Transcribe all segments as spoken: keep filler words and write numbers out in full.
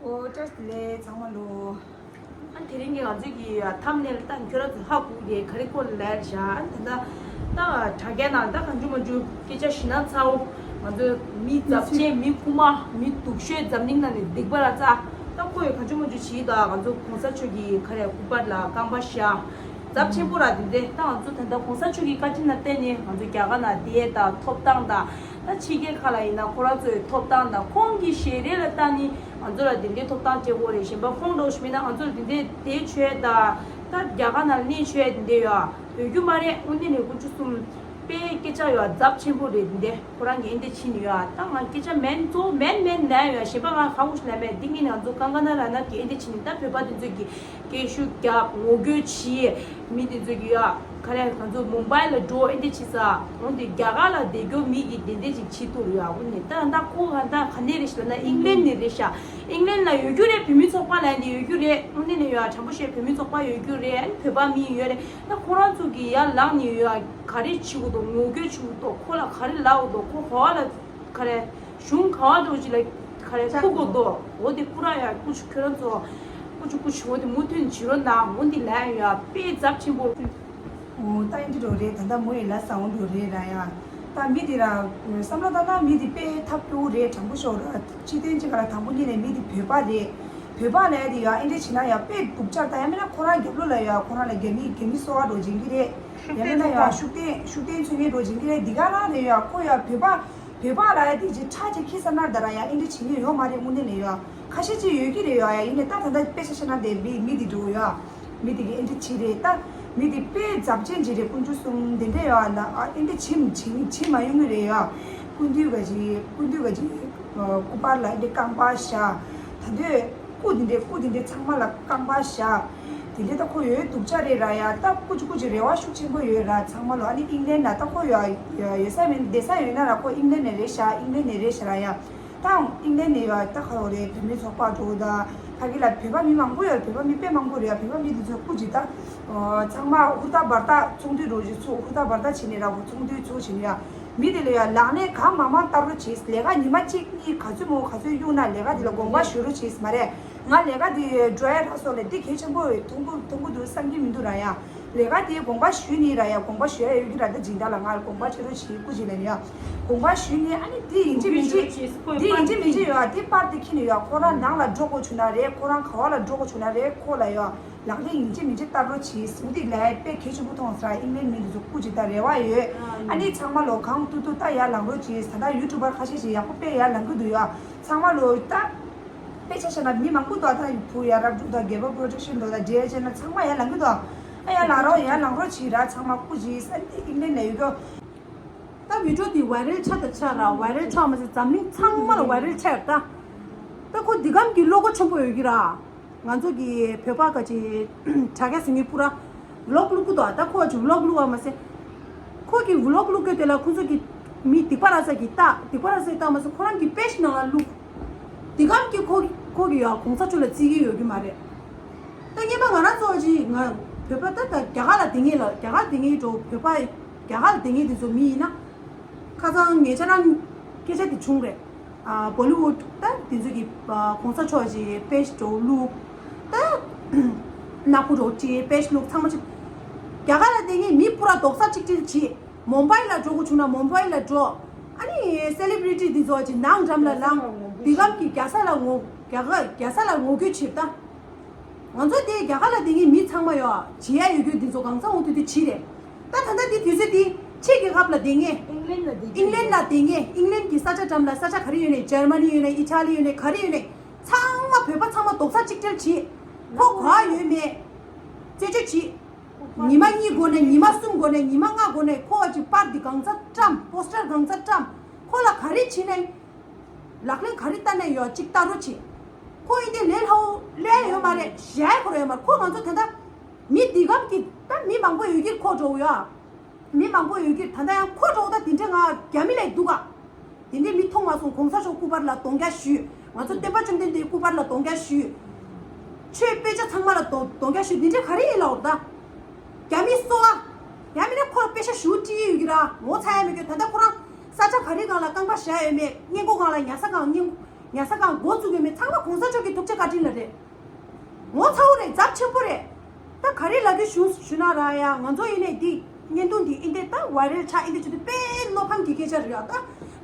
ཨོ་བཀྲ་ཤིས་བདེ་ལེགས་ཚང་མ་ལོ། ཨ་དེ་རིང་གི་ང་ཚོའི་གི་ཐམ་ནེལ་ད་ཁྱོད་རང་ཚོ་ཧ་གོ་གི་རེད། ག་རེ་སྐོར་ལ་ལབ་ཡ་རེད་ཤག་ཨ་ད་ད་ད་དྲ་རྒྱའི་ནང་ད་གང་བྱུང་མང་བྱུང་སྐད་ཆ་ཞུས་ན་ཚར། ང་ཚོ་མི་རྫབ་ཆེན། མི་རྐུ་མ། མི་སྡུག་ཤོས། འཛམ་གླིང་ནང་ནས་སྡིག་པ་ར་ཙ། ད་ཁོ་ཡི་གང་བྱུང་མང་བྱུང་བྱས་ད་ང་ཚོ་གོང་ས་མཆོག་གི་ག་རེ་སྐུ་པར་ལ་རྐང་པ་བཞག་རྫབ་ཆེན་པོ་ར། དེ་འདྲ་ད་ང་ཚོ་ད་ལྟ་གོང་ས་མཆོག་གི་བཀའ་དྲིན་ལ་བརྟེན་ནས་ང་ཚོ་རྒྱ་གར་ནང་བསྡད་ཡས་དང་ཐོབ་ཐང་དང་། ད་ཕྱི་རྒྱལ་ཁག་ལ་ཡིན་ན་ཁོ་རང་ཚོའི་ཐོབ་ཐང་དང་། ཁོང་གི་ཞལ་རས་ལ་ལྟ་ནི་ང་ཚོ་ལ་དེ་འདྲའི་ཐོབ་ཐང་སྤྲད་དགོས་རེད། གཞན་པ་ཁོང་འདྲ་བོ་ཞིག་མིན་ན་ང་ཚོ་ལ་དེ་འདྲའི་བསྡད་ཆོག་ཡས་དང་། ད་རྒྱ་གར་ནང་གནས་ཆོག་ཡས་དེ་འདྲ་ཡོད་ཡོད་རྒྱུ་མ་རེད། དངོས་གནས་ནས་དཀོན་མཆོག་གསུམ་དཔེ་སྐད་ཆ་ཡོད་རྫབ་ཆེན་པོ་རེད། དེ་འདྲ་ཁོ་རང་གིས་ཨེ་འདྲ་བྱས་ནི་ཡོད། ད་ང་སྐད་ཆ་མེད་གཙོ་བོ་མེད་མེད་ལབ་ཡོད། གཞན་པ་ང་ཧ་གོ་ཞིག་ལབ་མེད། འདི་ངས་ང་ཚོ་ཀང་ཀ་ན་ར་ནབ་ཀྱིས་ཨེ་འདྲ་བྱས་ནི། ད་བོད་པ་དེ་ཚོ་གིས་སྐད་ཤུགས་རྒྱབ། ངོ་རྒོལ་བྱས། མི་དེ་ཚོ་གིས་ཡ་ག་རེ་ང་ཚོ་མུམ་བྷའི་ལ་འགྲོ་ཨེ་འདྲ་བྱས་ས། འོན་ཏེ་རྒྱ་གར་ལ་བསྡད་རྒྱུ་མི་གིས་དེ་འདྲ་ཅིག་བྱེད་ཐུབ་རེད་ཡ། འོན་ཏེ་ད་ད་ཁོ་ག་ད་ག་ནས་རེད་ཤག་ལབ་ན་ཨིང་ལན་ནས་རེད་ཤག་ཨིང་ལན་ལ་ཡོད་རྒྱུ་རེད། བོད་མི་ཚོགས་པ་ལ་ཡང་དེ་ཡོད་རྒྱུ་རེད། འོན་ཏེ་ནས་ཡ་དྲང་པོ་བཤད་བོད་མི་ཚོགས་པ་ཡོད་རྒྱུ་རེད། ཨ་ནི་བོད་པ་མི་ཡོད་རེད། ད་ཁོ་རང་ཚོ་གིས་ཡར་ལངས་ནས་ཡ་ག་རེ་བྱེད་དགོས་འདུག་ངོ་རྒོལ་བྱེད་དགོས་འདུག་ཁོ་ལ་ག་རེ་ལབ་དགོས་འདུག་ཁོ་ག་བ་ལ་ག་རེ་གཞུང་ག་བ་འདྲ་ཅིག་ལ་ག་རེ་ཐུག་དགོས་འདུག་འོ་དེ་ཀུ་ར་ཡ་ཀུ་ཆུ་ཁྱོད་རང་ཚོ་ཀུ་ཆུ་ཀུ་ཆུ་འོ་དེ་མུ་མཐུད་བྱེད་རོགས་གནང་། འོ་འདི་ལ་ཡ་དཔེ་རྫབ་ཆེན་པོ། འོ་ད་ཡིན་འདི་འགྲོ་རེད། ད་ལྟ་མོ་ཡི་ལ་ས་འོང་འགྲོ་རེད་ར་ཡ། ད་མི་དེ་ར་བསམ་བློ་བཏང་ན་མི་དེ་དཔེ་ཐབས་སྐྱོ་བོ་རེད། དྲང་པོ་ཤོད་ར། སྤྱི་དོན་གཅིག་ག་ལ་དང་པོ་ཉིད་ནས་མི་དེ་བོད་པ་རེད། བོད་པ་ལ་ཡ་དེ་ཡ་ཨེ་འདྲ་བྱེད་ན་ཡ་དཔེ་སྡུག་ཅག་ད་ཡ་མིན་ན་ཁོ་རང་རྒྱབ་ལོགས་ལ་ཡ་ཁོ་རང་ལ་རྒྱ་མི་རྒྱ་མི་སོ་བ་འགྲོ་སྦྱིན་གི་རེད། ཡ་མིན་ན་ཡ་ཤུགས་ལྡན་ཤུགས་ལྡན་ཚོད་ངན་འགྲོ་སྦྱིན་གི་རེད། འདི་ག་རང་རེད་ཡ། ཁོ་ཡ་བོད་པ་བོད་པ་ལ་ཡ་དེ་ཅི་ཁྲག་ཅིག་ཁྱི་ས་ན་ད་ར་ཡ་ཨེ་འདྲ་བྱེད་མཁན་ཡོད་མ་རེད། དངོས་གནས་ལས་ཡ་ཁ་ཤས་ཅིག་ཡོད་ཀྱི་རེད་ཡ། ཡ་ཡིན་ནས་ད་ད་ལྟ་དཔེ་ཆ་བཤད་ན་དེ་མི་མི་དེ་འགྲོ་ཡ། མི་དེ་གི་ཨེ་འདྲ་བྱེད་རེད། ད་མི་དེ་དཔེ་རྫབ་ཅན་ཅིག་རེད། དཀོན་མཆོག་གསུམ་དེ་འདྲ་ཡོད་ཨ་ལ་ཨ་ཨེ་འདྲ་བྱེད་བྱེད་བྱེད་མ་ཡོང་གི་རེད་ཡ། སྐུ་མདུན་ག་ཅིག་སྐུ་མདུན་ག་ཅིག་སྐུ་པར་ལ་ཨེ་འདྲ་རྐང་པ་བཞག་ད་དུས་སྐུ་དེ་འདྲ་སྐུ་དེ་འདྲ་ཚང་མ་ལ་རྐང་པ་བཞག་དེ་འདྲ་ད་ཁོ་ཡོད་སྡུག་ཅག་རེད་ར་ཡ། ད་སྐུ་ཅིག་སྐུ་ཅིག་རེ་བ་ཤུགས་ཆེན་པོ་ཡོད་ར་ཚང་མ་ལོ། ཨ་ནི་ཨིང་ལན་ལ་ད་ཁོ་ཡོད་ཡོད་ས་མིན་བསྡད་ས་ཡོད་ན་ར་ཁོ་ཨིང་ལན་ནས་རེད་ཤག་ཨིང་ལན་ནས་རེད་ཤག་ར་ཡ། ད་ཨིང་ལན་ནས་ཡོད་ད་ཁ་ལོ་རེད། བོད་མི་ཚོགས་པ་འགྲོ་ད་ཕ་གི་ལ་བོད་པ་མི་མང་པོ་ཡོད། བོད་པ་མི་དཔེ་མང་པོ་རེད་ཡ། བོད་པ་མི་འདི་ཚོ་སྐུ་ཅིག་ད་ཚང་མ་ཧུར་ཐག་འབར་ཐག་ཚོགས་འདུ་འགྲོ་ཅིག་ཚོགས་ཧུར་ཐག་འབར་ཐག་བྱས་ནས་ར་ཁོ་ཚོགས་འདུ་ཚོགས་བྱས་ནས་ཡ། མི་དེ་ལ་ཡ་ལག་ལེན་གང་མང་མང་བསྟར་རོགས་བྱེད། ལས་ཀ་ཉི་མ་གཅིག་གཉིས་ག་ཚོད་མང་ག་ཚོད་གཡུག་ན་ལས་ཀ་དེ་ལ་དགོངས་པ་ཞུ་རོགས་བྱེད་མ་རེད། ང་ལས་ཀ་དེ་འགྲོ་ཡ་རག་སོང་ལས་དེ་གལ་ཆེན་པོ་རེད། མཐོང་གི་མཐོང་གི་འདུག་བསམ་གྱི་མི་འདུག་ར་ཡ། ལས་ཀ་དེ་དགོངས་པ་ཞུས་ནི་ར་ཡ། དགོངས་པ་ཞུ་ཡ་ཡོད་ཀྱི་ར། ད་སྦྱིན་བདག་ལ་ང་དགོངས་པ་བྱེད་རོགས་བྱེད་སྐུ་མཁྱེན་ལ་ནི་ཡ། དགོངས་པ་ཞུས་ནི་ཨ་ནི་དེ་ཡིན་གཅིག་མིན་གཅིག་དེ་ཡིན་གཅིག་མིན་གཅིག་ཡོད་ཨ། དེ་པར་དེ་ཁྱེར་ནི་ཡོད་ཨ། ཁོ་རང་ནང་ལ་འགྲོ་དགོས་བྱུང་ན་རེད། ཁོ་རང་ག་བ་ལ་འགྲོ་དགོས་བྱུང་ན་རེད། ཁོ་ལ་ཡོད་ཨ། ལག་ལེན་ཡིན་གཅིག་མིན་གཅིག་བསྟར་རོགས་བྱེད། འོ་དེ་ལས་དཔེ་གལ་ཆེན་པོ་མཐོང་སོང་། ཨིང་ལན་མི་འདི་ཚོ་སྐུ་མཁྱེན་ད་རེ་བ་ཡོད། ཨ་ནི་ཚང་མ་ལོ་གང་ཐུབ་ཐུབ་ད་ཡར་ལངས་རོགས་བྱེད། ད་ལྟ་ཡུ་ཊུབ་པར་ཁ་ཤས་ཤིག་ཡག་པོ་དཔེ་ཡར་ལངས་གི་འདུག་ཡོད་ཨ། ཚང་མ་ལོ་ད་དཔེ་ཆ་བཞག་ན་མི་མང་པོ་འདུག་ད་བུ་ཡ་རབས་འབྲུག་དང་རྒྱལ་པོ་པོ་རོ་ཌག་ཤན་འདུག་ད་ཌི་ཨེཆ་ཨེལ་ན་ཚང་མ་ཡར་ལངས་གི་འདུག་ཨ་ཡར་ལངས་རོགས་ཡར་ལངས་རོགས་བྱེད་ར། ཚང་མ་སྐུ་མཁྱེན་ས་འདི་ཨིང་ལན་ལ་ཡོད་གི། ད་བི་ཌིའོ་འདི་ཝའི་རལ་ཆགས་དང་ཆགས་ར། ཝའི་རལ་ཆགས་མ་ཟད་འཛམ་གླིང་ཚང་མ་ལ་ཝའི་རལ་ཆགས་ཡོད་ད། ད་ཁོ་འདི་གམ་གྱི་བློ་སྒོ་ཆེན་པོ་ཡོད་གི་ར། ང་ཚོ་གི་བོད་པ་ག་ཅིག་དྲ་རྒྱ་ཟེར་མཁན་པུ་ར་ཝི་ལོག་བླུག་གི་འདུག་ད་ཁོ་ག་ཅིག་ཝི་ལོག་བླུག་པ་མ་ཟད། ཁོ་གི་ཝི་ལོག་བླུག་གི་དེ་ལ་ཁོ་ཚོ་གི་མི་སྡིག་པ་ར་ས་གི་ལྟ་སྡིག་པ་ར་ས་གི་ལྟ་མ་ཟད་ཁོ་རང་གི་པེ་ཇི་ནང་ལ་བླུག་དེ་གམ་གྱི་ཁོ་ཁོ་གི་ཡ་གོང་ས་མཆོག་ལ་བརྩི་གི་ཡོད་གི་མ་རེད། ད་སྔོན་མ་ང་རང་ཚོ་ཅིག་ང་བོད་པ་ད་ད་རྒྱ་གར་ལ་བསྡད་མཁན་ལ་རྒྱ་གར་བསྡད་མཁན་འགྲོ་བོད་པ་རྒྱ་གར་ལ་བསྡད་མཁན་དེ་ཚོ་མི་ཡིན་ན། ཁ་སང་ངེད་ཅག་རང་སྐད་ཆ་དེ་བྱུང་རེད། ཨ་བོ་ལི་ཝུཌ་ད་དེ་ཚོ་གི་ཨ་གོང་ས་མཆོག་གི་པེ་ཇི་འགྲོ་བླུག་ད་ནག་པོ་འགྲོ་ཅིག་པེ་ཇི་བླུག་ཚང་མ་ཅིག་རྒྱ་གར་ལ་བསྡད་མཁན་མི་པུ་ར་རྡོག་རྩ་གཅིག་སྒྲིལ་བྱེད། མོམ་བྷའི་ལ་འགྲོ་དགོས་བྱུང་ན་མོམ་བྷའི་ལ་འགྲོ། ཨ་ནི་སེ་ལི་བྷི་རི་ཊི་འདི་ཚོ་ཅིག་ནང་འགྲམ་ལ་ལངས། འདི་གམ་གྱི་རྒྱ་ས་ལ་ངོ་རྒྱ་གར་རྒྱ་ས་ལ་ངོ་རྒོལ་བྱེད་ད། ང་ཚོ་དེ་རྒྱ་གར་ལ་བསྡད་མཁན་མི་ཚང་མ་ཡོད་བྱེད་ཡ་ཡོད་རྒྱུ་འདི་ཚོ་གང་ཚང་འོང་དུས་དེ་བྱེད་རེད། ད་ད་ལྟ་དེ་དུས་ཚོད་དེ་ཕྱི་རྒྱལ་ཁབ་ལ་བསྡད་མཁན། ཨིང་ལན་ལ་བསྡད་མཁན། ཨིང་ལན་ལ་བསྡད་མཁན། ཨིང་ལན་གྱི་ས་ཆ་འགྲམ་ལ་ས་ཆ་ག་རེ་ཡོད་ནས་འཇར་མ་ནི་ཡོད་ནས་ཨི་ཊ་ལི་ཡོད་ནས་ག་རེ་ཡོད་ནས་ཚང་མ་བོད་པ་ཚང་མ་རྡོག་རྩ་གཅིག་སྒྲིལ་བྱེད། ཁོ་ག་ཡོད་མེད་རྩད་གཅོད་བྱེད། ཉི་མ་གཉིས་འགོར་ནས་ཉི་མ་གསུམ་འགོར་ནས་ཉི་མ་ལྔ་འགོར་ནས་ཁོ་བ་ཅིག་པར་འདི་གང་ཚ་བཀྲམ། པོ་སི་ཊར་གང་ཚ་བཀྲམ། ཁོ་ལ་ག་རེ་བྱེད་ནས། ལག་ལེན་ག་རེ་བསྟར་ནས་ཡོད་ཅིག་བལྟ་རོགས་བྱེད། ཁོ་ཡིན་དེ་ལས་སླ་བོ་ལས་ཡོད་མ་རེད། གཞན་ཁོ་ར་ཡོད་མ་རེད། ཁོ་ང་ཚོ་ད་ལྟ་མི་འདི་གམ་གྱི་ད་མི་མང་པོ་ཡོད་ཀྱི་ཁོ་འགྲོ་ཡོད། མི་མང་པོ་ཡོད་ཀྱི་ད་ལྟ་ཡང་ཁོ་འགྲོ་ད་དེ་འདྲ་ང་རྒྱ་མི་ལས་སྡུག་ག་དེ་འདྲའི་མི་མཐོང་མ་སོང་། གོང་ས་མཆོག་སྐུ་པར་ལ་གདོང་བརྒྱ་ཞུས། ང་ཚོ་བསྟན་པ་བཅོམ་ལྡན་འདས་སྐུ་པར་ལ་གདོང་བརྒྱ་ཞུས། ཆོས་དཔེ་ཆ་ཚང་མ་ལ་གདོང་གདོང་བརྒྱ་ཞུས། དེ་འདྲ་ག་རེ་ཡིན་ལབ་ད། རྒྱ་མི་སོ་བ། ཡང་མིན་ན་ཁོ་ལ་དཔེ་ཆ་ཞུ་བྲིས་ཡོད་ཀྱི་ར་ངོ་ཚ་ཡ་མེད་ཀྱི། ད་ལྟ་ཁོ་རང་ས་ཆ་ག་རེ་སྒང་ལ་རྐང་པ་བཞག་ཡོད་མེད། སྔས་མགོ་སྒང་ལ་ཉལ་ས་སྒང་སྔས་ ཉལ་ས་གང་འགོ་བཙུགས་ཡོད་མེད་ཚང་མ་གོང་ས་མཆོག་གི་ཐུགས་རྗེ་བཀའ་དྲིན་ལ་རེད། ངོ་ཚ་བོ་རེད། ཚབས་ཆེན་པོ་རེད། ད་ག་རེ་ལབ་རྒྱུ་བྱུང་ཞུ་ན་ར་ཡ། ང་ཚོ་ཡིན་ནའི་འདི་བརྙན་ཐུང་འདི་ཨིན་དེ་ད་ཝའི་རལ་ཆགས་ཨིན་དེ་ཆུ་དེ་དཔེ་བློ་ཕམ་གྱི་སྐད་ཆ་རེད་ཡ། ད་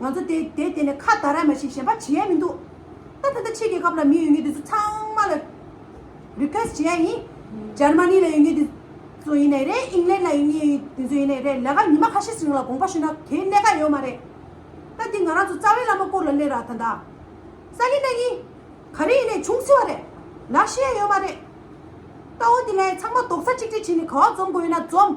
ང་ཚོ་དེ་དེ་དེ་ནས་ཁ་བརྡ་ར་མ་ཤེས་གཞན་པ་བྱེད་ཡ་མི་འདུག་ད་ད་ལྟ་ཕྱི་རྒྱལ་ཁབ་ལ་མི་ཡོད་མཁན་དེ་ཚོ་ཚང་མ་ལ་རི་ཀུ་ཨེ་སི་བྱེད་ཡ་ཡིན། འཇར་མ་ནི་ལ་ཡོད་མཁན་དེ་ཚོ་ཡིན་ནའི་རེད། ཨིང་ལན་ལ་ཡོད་མཁན་དེ་ཚོ་ཡིན་ནའི་རེད། ལས་ཀ་ཉི་མ་ཁ་ཤས་ཤིག་ལ་དགོངས་པ་ཞུས་ན་གའི་གནད་འགག་ཡོད་མ་རེད། ད་འདི་ང་རང་ཚོ་རྩ་བའི་བླ་མ་སྐོར་ལ་སླེབས་ར། ད་ད་ས་གི་ན་གི་ག་རེ་ཡིན་ནའི་བྱུང་སྲིད་པ་རེད། ལ་ཤེས་ཡ་ཡོད་མ་རེད། ད་འོ་དེ་ལས་ཚང་མ་རྡོག་རྩ་གཅིག་སྒྲིལ་བྱས་ནས་ག་བ་འཛོམས་དགོས་ཡོད་ན་འཛོམས།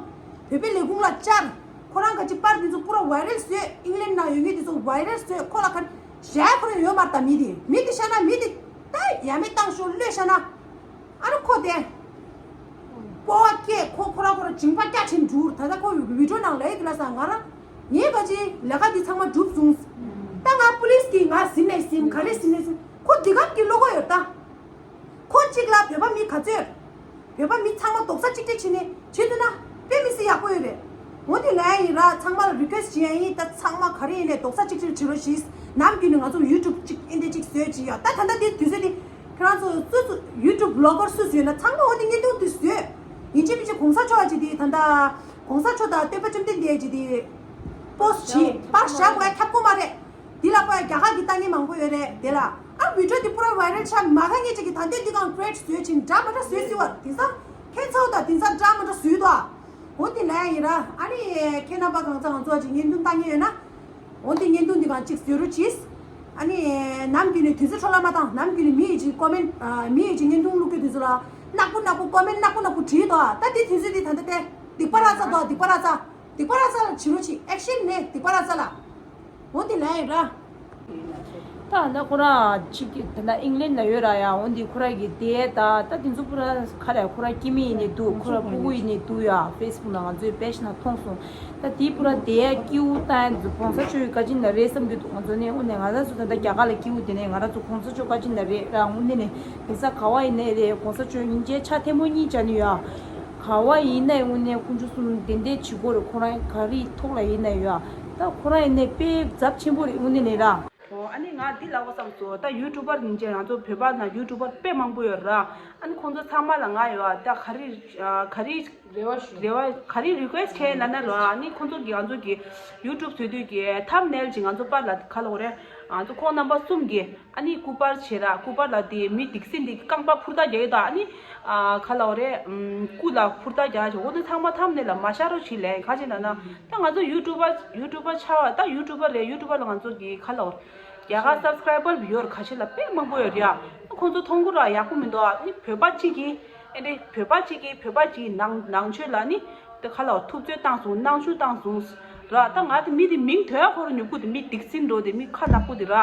བོད་པའི་ལས་ཁུངས་ལ་བཅར། ཁོ་རང་ག་ཅིག་པར་དེ་ཚོ་པུ་ར་ཝའི་རལ་བཟོས། ཨིང་ལན་ན་ཡོད་མཁན་དེ་ཚོ་ཝའི་རལ་བཟོས། ཁོ་ལ་ག་རེ་བཞག་ཁོ་རང་ཡོད་མ་རེད། ད་མི་དེ་མི་དེ་བཤད་ན་མི་དེ་ད་ཡ་མེད་བཏང་ཤོག་གློད་བཤད་ན། ཨ་ནི་ཁོ་དེ་སྤོ་བ་སྐྱེས། ཁོ་ཁོ་རང་ཁོ་རང་མཇིང་པ་སྐྱ་ཆེན་འགྲུར། ད་ལྟ་ཁོ་བི་ཌིའོ་ནང་ལ་ཡི་དེ་ལ་ས་ང་རང་ངའི་ག་ཅིག་ལས་ཀ་འདི་ཚང་མ་འགྲུབ་སོང་། ད་ང་པུ་ལིས་ཀྱིས་ང་ཟིན་ནས་ཟིན། ག་རེ་ཟིན་ནས་ཟིན། ཁོ་འདི་ག་གི་བློ་ཁོག་ཡོད་ད། ཁོ་གཅིག་ལ་བོད་པ་མི་ག་ཚོད། བོད་པ་མི་ཚང་མ་རྡོག་རྩ་གཅིག་སྒྲིལ་བྱས་ནས་བྱེད་ཐུབ་ན་དཔེ་མི་སྲིད་ཡག་པོ་ཡོད་རེད། འོ་དེ་ལ་ཡིན་ར་ཚང་མ་ལ་རི་ཀུ་ཨེ་སི་བྱེད་ཡ་ཡིན། ད་ཚང་མ་ག་རེ་ཡིན་ནའི་རྡོག་རྩ་གཅིག་སྒྲིལ་བྱེད་རོགས་ཞེས། ནམ་རྒྱུན་ནས་ང་ཚོ་ཡུ་ཊུབ་གཅིག་ཨིན་དེ་གཅིག་བཟོས་ཅིག་ཡ། ད་ད་ལྟ་དེ་དུས་ཚོད་དེ་ཁྱེད་རང་ཚོ་སུ་སུ་ཡུ་ཊུབ་བི་ལོ་གར་སུ་བཟོས་ན་ཚང་མ་འོ་དེ་བརྙན་ཐུང་དེ་བཟོས། ཡིན་གཅིག་མིན་གཅིག་གོང་ས་མཆོག་ཅིག་དེ་ད་ལྟ་གོང་ས་མཆོག་དང་སྟོན་པ་བཅོམ་ལྡན་འདས་ཀྱི་དེ་པོ་སི་བྱས་པར་བཞག་དགོས་ཡ་ཁྱབ་ཁོ་མ་རེད། འདི་ལ་ཁོ་ཡ་རྒྱ་གར་གྱི་ལྟ་མཁན་མང་པོ་ཡོད་རེད་དེ་ལ། ཨ་བི་ཌིའོ་འདི་པུ་ར་ཝའི་རལ་ཆགས་མ་ག་ངེད་ཅག་གི་ད་ལྟའི་འདི་གང་ཀྲེད་བཟོས་ཕྱིན་འདྲ་མ་འདྲ་བཟོས་སྲིད་པ། དེང་སང་ཁྱེད་ཚོ་དང་དེང་སང་འདྲ་མ་འདྲ་བཟོས་དོ། འོ་དེ་ལ་ཡིན་ར། ཨ་ནི་ཁྱེད་རྣམ་པ་གང་ཚང་ང་ཚོ་ཅིག་བརྙན་ཐུང་ལྟ་མཁན་ཡོད་ན། འོ་དེ་བརྙན་ཐུང་འདི་གང་ཅིག་བཟོས་རོགས་གྱིས། ཨ་ནི་ནམ་རྒྱུན་ནས་དུས་ཚོད་འཕྲོ་བརླག་མ་བཏང་། ནམ་རྒྱུན་ནས་མི་ཡི་ཅིག་ཀོ་མེན་ཊི་མི་ཡི་ཅིག་བརྙན་ཐུང་བླུག་རྒྱུ་དུས་ཚོད་ལ་ནག་པོ་ནག་པོ་ཀོ་མེན་ཊི་ནག་པོ་ནག་པོ་བྲིས་དོ། ད་དེ་དུས་ཚོད་འདི་ད་ལྟ་དེ་སྡིག་པ་ར་ཚ་དོ། སྡིག་པ་ར་ཚ། སྡིག་པ་ར་ཚ་ལ་བྱེད་རོགས་གྱིས། ཨེག་ཤན་ནས་སྡིག་པ་ར་ཚ་ལ། འོ་དེ་ལ་ཡིན་ར། ད་ད་ཁོ་རང་ཅིག་ད་ལྟ་ཨིང་ལན་ལ་ཡོད་ར་ཡ། འོ་འདི་ཁོ་རང་གི་དེ་ད་ད་དེ་ཚོ་པུ་ར་ག་རེ་ཁོ་རང་སྐྱེ་དམན་ཡིན་ནི་འདུག་ཁོ་རང་སྤུ་གུ་ཡིན་ནི་འདུག་ཡ། ཕེ་སི་བུག་ནང་ང་ཚོའི་པེ་ཇི་ནང་མཐོང་སོང་། ད་དེ་པུ་ར་དེ་སྐྱིད་པོ་ད་ཡ་འཛུ་གོང་ས་མཆོག་གི་བཀའ་དྲིན་ལ་རེད་བསམ་གྱི་འདུག་ང་ཚོ་ནས་དངོས་གནས་ང་རང་ཚོ་ད་ལྟ་རྒྱ་གར་ལ་སྐྱིད་པོ་དེ་ནས་ང་རང་ཚོ་གོང་ས་མཆོག་བཀའ་དྲིན་ལ་རེད་ར། དངོས་གནས་ནས་དེང་སང་ག་བ་ཡིན་ནའི་རེད། གོང་ས་མཆོག་སྙིང་རྗེ་ཕྱག་ཐལ་མོ་གཉིས་བྱ་ནི་ཡ། ག་བ་ཡིན་ནའི་དངོས་གནས་དཀོན་མཆོག་གསུམ་གདན་འདྲེན་བྱེད་དགོས་རེད། ཁོ་རང་ག་རེའི་ཐོག་ལ་ཡིན་ནའི་ཡ། ད་ཁོ་རང་ཡིན་ནའི་དཔེ་ཚབས་ཆེན་པོ་རེད་དངོས་གནས་ནས་ར། ཨོ་ཨ་ནི་ང་འདི་ལབ་དགོས་བསམ་སོང་། ད་ཡུ་ཊུབ་པར་ཡིན་ཅེ་ང་ཚོ་བོད་པ་ན་ཡུ་ཊུབ་པར་དཔེ་མང་པོ་ཡོད་ར། ཨ་ནི་ཁོང་ཚོ་ཚང་མ་ལ་ང་ཡོད་ཨ། ད་ག་རེ་ག་རེ་རེ་བ་ཞུ། རེ་བ་ག་རེ་རི་ཀུ་ཨེ་སི་བྱས་ལབ་ན་ར། ཨ་ནི་ཁོང་ཚོ་གི་ང་ཚོ་གི་ཡུ་ཊུབ་བཟོ་དུས་ཀྱི་ཐམ་ནེལ་ཅིག་ང་ཚོ་པར་ལ་ག་ལབ་དགོས་རེད། ང་ཚོ་ཁོང་རྣམ་པ་གསུམ་གི་ཨ་ནི་སྐུ་པར་བྱས་ར། སྐུ་པར་ལ་དེ་མི་སྡིག་སྲིན་དེ་རྐང་པ་ཕུར་ཐག་རྒྱག་ཡོད་ད། ཨ་ནི་ཨ་ག་ལབ་དགོས་རེད། ཨམ་སྐུ་ལ་ཕུར་ཐག་རྒྱག་བྱས་འོ་དེ་ཚང་མ་ཐམ་ནེལ་ལ་མ་ཤར་རོགས་བྱེད་ལབ། ག་ཅི་ལབ་ན་ད་ང་ཚོ་ཡུ་ཊུབ་པར་ཡུ་ཊུབ་པར་ཆགས་པ་ད་ཡུ་ཊུབ་པར་རེད། ཡུ་ཊུབ་པར་ལ་ང་ཚོ་གི་ག་ལབ་དགོས་རེད། རྒྱ་གར་སབ་སི་ཀ་རའི་བར་ཡོད་རེད། ཁ་ཤས་ལ་དཔེ་མང་པོ་ཡོད་རེད་ཡ། ཁོང་ཚོ་མཐོང་གི་ར་ཡག་པོ་མི་འདུག་ཨ་ནི་བོད་པ་གཅིག་གིས་ཨེ་འདྲས་བོད་པ་གཅིག་གིས་བོད་པ་གཅིག་ནང་ནང་ཆོས་ལ་ནི་དེ་ག་ལ་ཐུབ་ཚོད་བཏང་སོང་། སྣང་ཆུང་བཏང་སོང་ར། ད་ང་དེ་མི་དེ་མིང་ཐོས་ཁོ་ར་ཉོབ་ཀུ་དེ་མི་སྡིག་སྲིན་འགྲོ་དེ་མི་ཁ་ནག་པོ་དེ་ར།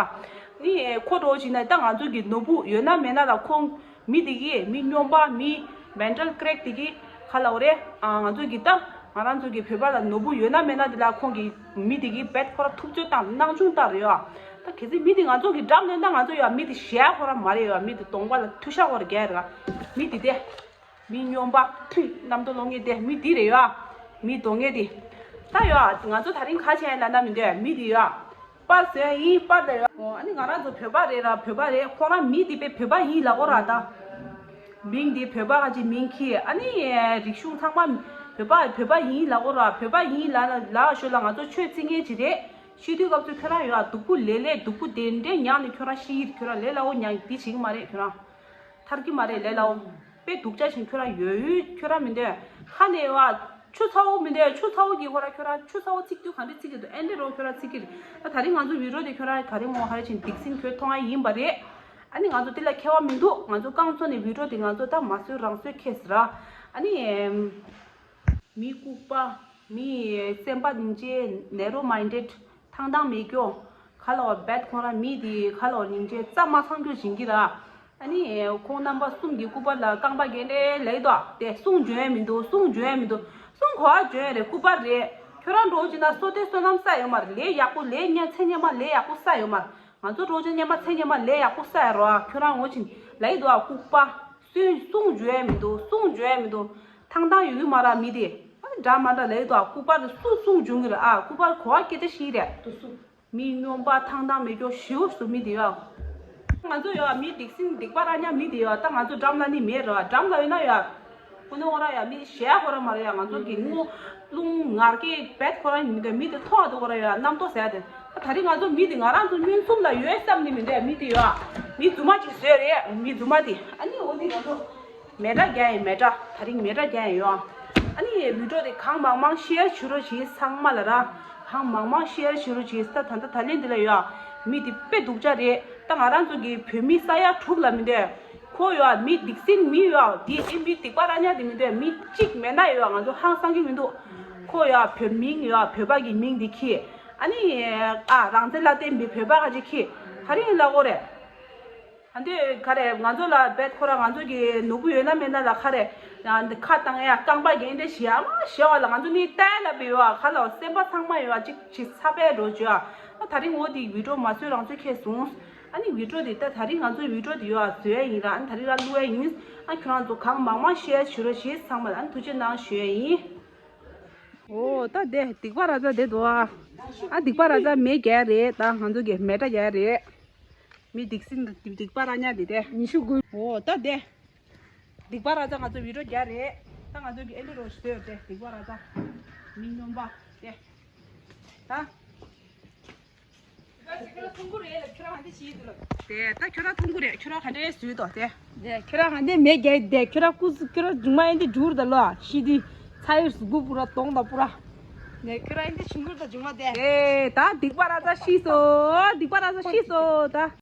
ནི་ཁོ་འགྲོ་བྱས་ན་ད་ང་ཚོ་གི་ནོར་བུ་ཡོད་ན་མེད་ན་ལ་ཁོང་མི་དེ་གིས་མི་སྨྱོན་པ་མི་མེན་ཊལ་ཀྲེག་དེ་གིས་ག་ལབ་དགོས་རེད། ང་ཚོ་གི་ད་ང་རང་ཚོ་གི་བོད་པ་ལ་ནོར་བུ་ཡོད་ན་མེད་ན་དེ་ལ་ཁོང་གི་མི་དེ་གིས་རྦད་ཁོ་ར་ཐུབ་ཚོད་བཏང་སྣང་ཆུང་བཏང་རེད་ཡ། ད་གལ་སྲིད་མི་དེ་ང་ཚོ་གི་འགྲམ་ནས་ད་ང་ཚོ་ཡ་མི་དེ་ཞེད་ཁོ་ར་མ་རེད་ཡ། མི་དེ་གདོང་པ་ལ་མཐུ་ཤ་ཁོ་ར་རྒྱག་རེད་ག་མི་དེ་དེ་མི་སྨྱོན་པ་མཐུ་རྣམ་རྟོག་ལོག་ངེས་དེ་མི་དེ་རེད་ཡ། མི་གདོང་ངེས་དེ་ད་ཡ་ང་ཚོ་ད་རིང་ག་བྱས་ལབ་ན་མི་འདོད་མི་དེ་ཡ། པར་བཟོས་ཡིན་པར་ལས་ཡོད། ཨ་ནི་ང་རང་ཚོ་བོད་པ་རེད་ར། བོད་པ་རེད། ཁོ་རང་མི་འདི་དཔེ་བོད་པ་ཡིན་ལབ་དགོས་ར། ད་མིང་འདི་བོད་པ་ག་ཅིག་མིང་གི་ཨ་ནི་རིག་གཞུང་ཚང་མ་བོད་པ་བོད་པ་ཡིན་ལབ་དགོས་ར། བོད་པ་ཡིན་ལབ་ལབ་ཞོར་ལ་ང་ཚོ་ཆོས་བརྩི་མཁན་ཅིག་རེད། ཤི་དུས་སྐབས་སུ་ཁྱོད་རང་ཡོད་ཨ། སྡུག་པོ་ལས་ལས་སྡུག་པོ་དེ་འདྲས་མྱངས་ནས་ཁྱོད་རང་ཤི་ཡིན། ཁྱོད་རང་ལས་སླ་བོ་མྱངས་འདི་བྱེད་ཀྱི་མ་རེད། ཁྱོད་རང་ཐར་གྱི་མ་རེད་ལས་སླ་བོ། དཔེ་སྡུག་ཅག་བྱེད་ཁྱོད་རང་ཡོད་ཡོད་ཁྱོད་རང་མི་འདོད་ཁ་ནས་བ། ཆུ་ཚ་བོ་མི་འདོད་ཆུ་ཚ་བོ་གི་ཁོ་ར་ཁྱོད་རང་ཆུ་ཚ་བོ་ཚིག་དུས་ག་འདྲས་ཚིག་གི་འདུག་ཨེ་འདྲས་རོ་ཁྱོད་རང་ཚིག་གི་རེད། ད་ད་རིང་ང་ཚོ་བི་ཌིའོ་དེ་ཁྱོད་རང་ད་རིང་མོ་ཧ་ར་ཆེན་སྡིག་སྲིན་ཁྱོད་མཐོང་ང་ཡིན་པ་རེད། ཨ་ནི་ང་ཚོ་དེ་ལ་ཁྱད་པར་མི་འདུག་ང་ཚོ་རྐང་བཙོག་ནས་བི་ཌིའོ་དེ་ང་ཚོ་ད་མ་བཟོས་རང་བཟོས་ཁེས་ར། ཨ་ནི་མི་ལྐུགས་པ། མི་སེམས་པ་སྙིང་རྗེ་ནེ་རོ་མའིན་ཌེཌ། ཐང་ཐང་མེད་སྐྱོ། ཁ་ལོ་བེད་ཁོང་ར་མི་དེ་ཁ་ལོ་སྙིང་རྗེ་རྩ་མ་ཚང་རྒྱུ་བཞིན་གྱི་ར། ཨ་ནི་ཁོང་རྣམ་པ་གསུམ་གྱི་སྐུ་པར་ལ་རྐང་པ་ག་འདྲས་ལེགས་དོ་དེ་གསུང་བརྗོད་ཡ་མི་འདུག་གསུང་བརྗོད་ཡ་མི་འདུག་གསུང་གོ་བ་བརྗོད་ཡ་རེད། སྐུ་པར་རེད། ཁྱོད་རང་འགྲོ་ཅིག་ན་བསོད་བདེ་བསོད་ནམས་བསགས་ཡོད་མ་རེད། ལས་ཡག་པོ་ལས་ཉ་མཚན་ཉི་མ་ལས་ཡག་པོ་བསགས་ཡོད་མ་རེད། ང་ཚོ་འགྲོ་ཅིག་ཉི་མ་མཚན་ཉི་མ་ལས་ཡག་པོ་བསགས་ཡ་རོ། ཁྱོད་རང་ངོ་ཅིག་ལེགས་དོ་སྐུ་པར། གསུང་གསུང་བརྗོད་ཡ་མི་འདུག་གསུང་བརྗོད་ཡ་མི་འདུག་ཐང་ཐང་ཡོད་ཀྱི་མ་ར་མི་དེ། འདྲ་མ་འདྲ་ལེགས་དོ་སྐུ་པར་སུ་གསུང་བྱུང་གི་རེད་ཨ། སྐུ་པར་གོ་བ་སྐད་ཆ་ཞིག་རེད། མི་སྨྱོན་པ་ཐང་ཐང་མེད་སྐྱོ་ཞེ་པོ་སུ་མི་དེ་ཡོད། ང་ཚོ་ཡོད་མི་སྡིག་སྲིན་སྡིག་པ་ར་ཉག་མི་དེ་ཡོད་ད་ང་ཚོ་འགྲམ་ལ་ནི་མེད་རོ། འགྲམ་ལ་ཡོད་ན་ཡོད། ཁོ་ནི་ཁོ་ར་ཡོད་མི་གཞན་ཁོ་ར་མ་རེད་ཡ། ང་ཚོ་གི་དངུལ་རླུང་ངར་སྐད་བེད་ཁོ་ར་ཡིན་འདུག་མི་དེ་མཐོང་བ་དུ་ཁོ་ར་ཡོད་རྣམ་རྟོག་ཟེར་ཡ་དེ། ད་རིང་ང་ཚོ་མི་དེ་ང་རང་ཚོ་མུན་སུམ་ལ་ཡོད་བསམ་ནི་མི་འདུག་མི་དེ་ཡོད། མི་རྫུན་མ་ཅིག་བཟོས་རེད། མི་རྫུན་མ་དེ་ཨ་ནི་འོ་དེ་ང་ཚོ་མེ་དྲ་རྒྱག་ཡིན། མེ་དྲ་ད་རིང་མེ་དྲ་རྒྱག་ཡིན་ཡོད། ཨ་ནི་བི་ཌིའོ་དེ་གང་མང་མང་ཤེར་བྱེད་རོགས་བྱེད། ཚང་མ་ལ་ར་གང་མང་མང་ཤེར་བྱེད་རོགས་བྱེད། ད་ད་ད་ད་ལན་འདི་ལ་ཡོད་མི་དེ་དཔེ་སྡུག་ཅག་རེད། ད་ང་རང་ཚོ་གི་བོད་མི་ས་ཡ་དྲུག་ལ་མི་འདོད། ཁོ་ཡོད་མི་སྡིག་སྲིན་མི་ཡོད་དེ་ཨེ་མི་སྡིག་པ་ར་ཉག་དེ་མི་འདོད། མི་གཅིག་མེད་ན་ཡོད་ང་ཚོ་ཧང་སང་གི་མི་འདུག་ཁོ་ཡོད་བོད་མིང་ཡོད་བོད་པ་གི་མིང་དེ་ཁྱེར། ཨ་ནི་ཨ་རང་བཙན་ལ་བརྟེན་པའི་བོད་པ་ག་ཅིག་ཁྱེར་ག་རེ་ཡིན་ལ་གོ་རེད། ཨ་འདི་ག་རེ་ང་ཚོ་ལ་བེད་ཁོ་ར་ང་ཚོ་གི་ནོར་བུ་ཡོད་ན་མེད་ན་ལ་ག་རེ་ཡང་འདི་ཁ་བཏང་ཡ་རྐང་པ་རྒྱན་འདྲ་ཞིག་ཨ་མ་ཞེ་བ་ལ་ང་ཚོ་ནི་བལྟས་ལ་བི་ཡོད་ཁ་ལ་སེམས་པ་ཚང་མ་ཡོད་ཅིག་ཅིག་ཚ་བས་འགྲོ་བཅུག་ཨ་ད་རིང་འོ་དེ་བི་ཌིའོ་མ་བཟོས་རང་ཚོས་ཁྱེད་བཟུང་། ཨ་ནི་བི་ཌིའོ་དེ་ད་ད་རིང་ང་ཚོའི་བི་ཌིའོ་དེ་ཡོད་ཨ་བཟོས་ཡ་ཡིན་ར། ཨ་ནི་ད་རིང་ར་བླུག་ཡ་ཡིན། ཨ་ཁྱོད་རང་ཚོ་གང་མང་མང་ཤེར་བྱེད་རོགས་བྱེད། ཚང་མ་ལ་ཨ་ནི་ཐུགས་རྗེ་གནང་ཞུ་ཡ་ཡིན། འོ་ད་དེ་སྡིག་པ་ར་ཛ་དེ་འདུག་ཨ། ཨ་སྡིག་པ་ར་ཛ་མེ་རྒྱག་རེད། ད་ང་ཚོ་གི་མེ་དྲ་རྒྱག་རེད། མི་སྡིག་སྲིན་སྡིག་པ་ར་ཉག་དེ་དེ་ཉི་ཤུ་དགུ། འོ་ད་དེ་སྡིག་པ་ར་ཛ་ང་ཚོ་བི་ཌིའོ་རྒྱག་རེད། ད་ང་ཚོ་གི་ཨེ་ལི་རོ་ཞིག་བཟོས་ཡོད་དེ་སྡིག་པ་ར་ཛ་མི་སྨྱོན་པ་དེ་ད། ཁྱོད་རང་ཐུང་གུ་རེད་ལ་ཁྱོད་རང་ཧ་འདི་ཞིག་འདུག་ལ། དེ་ད་ཁྱོད་རང་ཐུང་གུ་རེད། ཁྱོད་རང་ཧ་འདྲེ་བཟོས་དོ་དེ། དེ་ཁྱོད་རང་ཧ་འདི་མེ་རྒྱག་དེ་ཁྱོད་རང་སྐུ་ཁྱོད་རང་སྒྲུང་མ་ཡིན་དེ་འབྲུར་ད་ལོ་ཤི་དུས་ཚ་ཡུར་གཟུགས་པོ་པུ་ར་གདོང་དང་པུ་ར། དེ་ཁྱོད་རང་ཡིན་དེ་ཆུང་གུར་དང་སྒྲུང་མ་དེ། དེ་ད་སྡིག་པ་ར་ཛ་ཤི་སོ། སྡིག་པ་ར་ཛ་ཤི་སོ་ད།